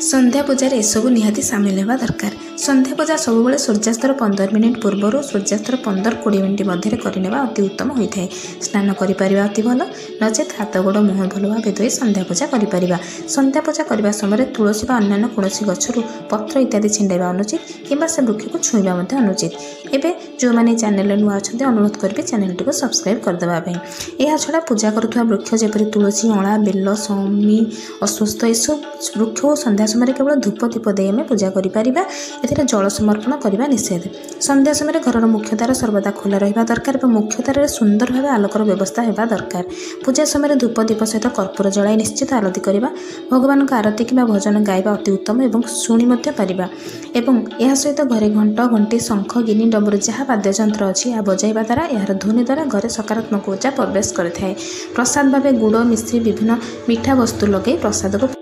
ସନ୍ଧ୍ୟା ପୂଜାରେ ଏସବୁ ନିହାତି ସାମିଲ ହେବା ଦରକାର। ସନ୍ଧ୍ୟା ପୂଜା ସବୁବେଳେ ସୂର୍ଯ୍ୟାସ୍ତର 15 ମିନିଟ୍ ପୂର୍ବରୁ ସୂର୍ଯ୍ୟାସ୍ତର 15-20 ମିନିଟ୍ ମଧ୍ୟରେ କରିନେବା ଅତି ଉତ୍ତମ ହୋଇଥାଏ। ସ୍ନାନ କରିପାରିବା ଅତି ଭଲ, ନଚେତ୍ ହାତ ଗୋଡ଼ ମୁହଁ ଭଲ ଭାବେ ଧୋଇ ସନ୍ଧ୍ୟା ପୂଜା କରିପାରିବା। ସନ୍ଧ୍ୟା ପୂଜା କରିବା ସମୟରେ ତୁଳସୀ ବା ଅନ୍ୟାନ୍ୟ କୌଣସି ଗଛରୁ ପତ୍ର ଇତ୍ୟାଦି ଛିଣ୍ଡାଇବା ଅନୁଚିତ କିମ୍ବା ସେ ବୃକ୍ଷକୁ ଛୁଇଁବା ମଧ୍ୟ ଅନୁଚିତ। ଏବେ ଯେଉଁମାନେ ଚ୍ୟାନେଲରେ ନୂଆ ଅଛନ୍ତି, ଅନୁରୋଧ କରିବି ଚ୍ୟାନେଲଟିକୁ ସବସ୍କ୍ରାଇବ୍ କରିଦେବା ପାଇଁ। ଏହାଛଡ଼ା ପୂଜା କରୁଥିବା ବୃକ୍ଷ ଯେପରି ତୁଳସୀ, ଅଁଳା, ବେଲ, ସମୀ, ଅଶ୍ୱତ୍ଥ, ଏସବୁ ବୃକ୍ଷକୁ ସନ୍ଧ୍ୟା ସମୟରେ କେବଳ ଧୂପ ଦୀପ ଦେଇ ଆମେ ପୂଜା କରିପାରିବା। ଏଥିରେ ଜଳ ସମର୍ପଣ କରିବା ନିଷେଧ। ସନ୍ଧ୍ୟା ସମୟରେ ଘରର ମୁଖ୍ୟ ଦ୍ୱାର ସର୍ବଦା ଖୋଲା ରହିବା ଦରକାର ଏବଂ ମୁଖ୍ୟ ଦ୍ୱାରରେ ସୁନ୍ଦର ଭାବେ ଆଲୋକର ବ୍ୟବସ୍ଥା ହେବା ଦରକାର। ପୂଜା ସମୟରେ ଧୂପ ଦୀପ ସହିତ କର୍ପୂର ଜଳାଇ ନିଶ୍ଚିତ ଆରତି କରିବା। ଭଗବାନଙ୍କ ଆରତି କିମ୍ବା ଭଜନ ଗାଇବା ଅତି ଉତ୍ତମ ଏବଂ ଶୁଣି ମଧ୍ୟ ପାରିବା। ଏବଂ ଏହା ସହିତ ଘରେ ଘଣ୍ଟ, ଘଣ୍ଟି, ଶଙ୍ଖ, ଗିନି, ଡମରୁ ଯାହା ବାଦ୍ୟଯନ୍ତ୍ର ଅଛି, ଏହା ବଜାଇବା ଦ୍ୱାରା, ଏହାର ଧ୍ୱନି ଦ୍ୱାରା ଘରେ ସକାରାତ୍ମକ ଉର୍ଜା ପ୍ରବେଶ କରିଥାଏ। ପ୍ରସାଦ ଭାବେ ଗୁଡ଼, ମିଶ୍ରି, ବିଭିନ୍ନ ମିଠା ବସ୍ତୁ ଲଗାଇ ପ୍ରସାଦକୁ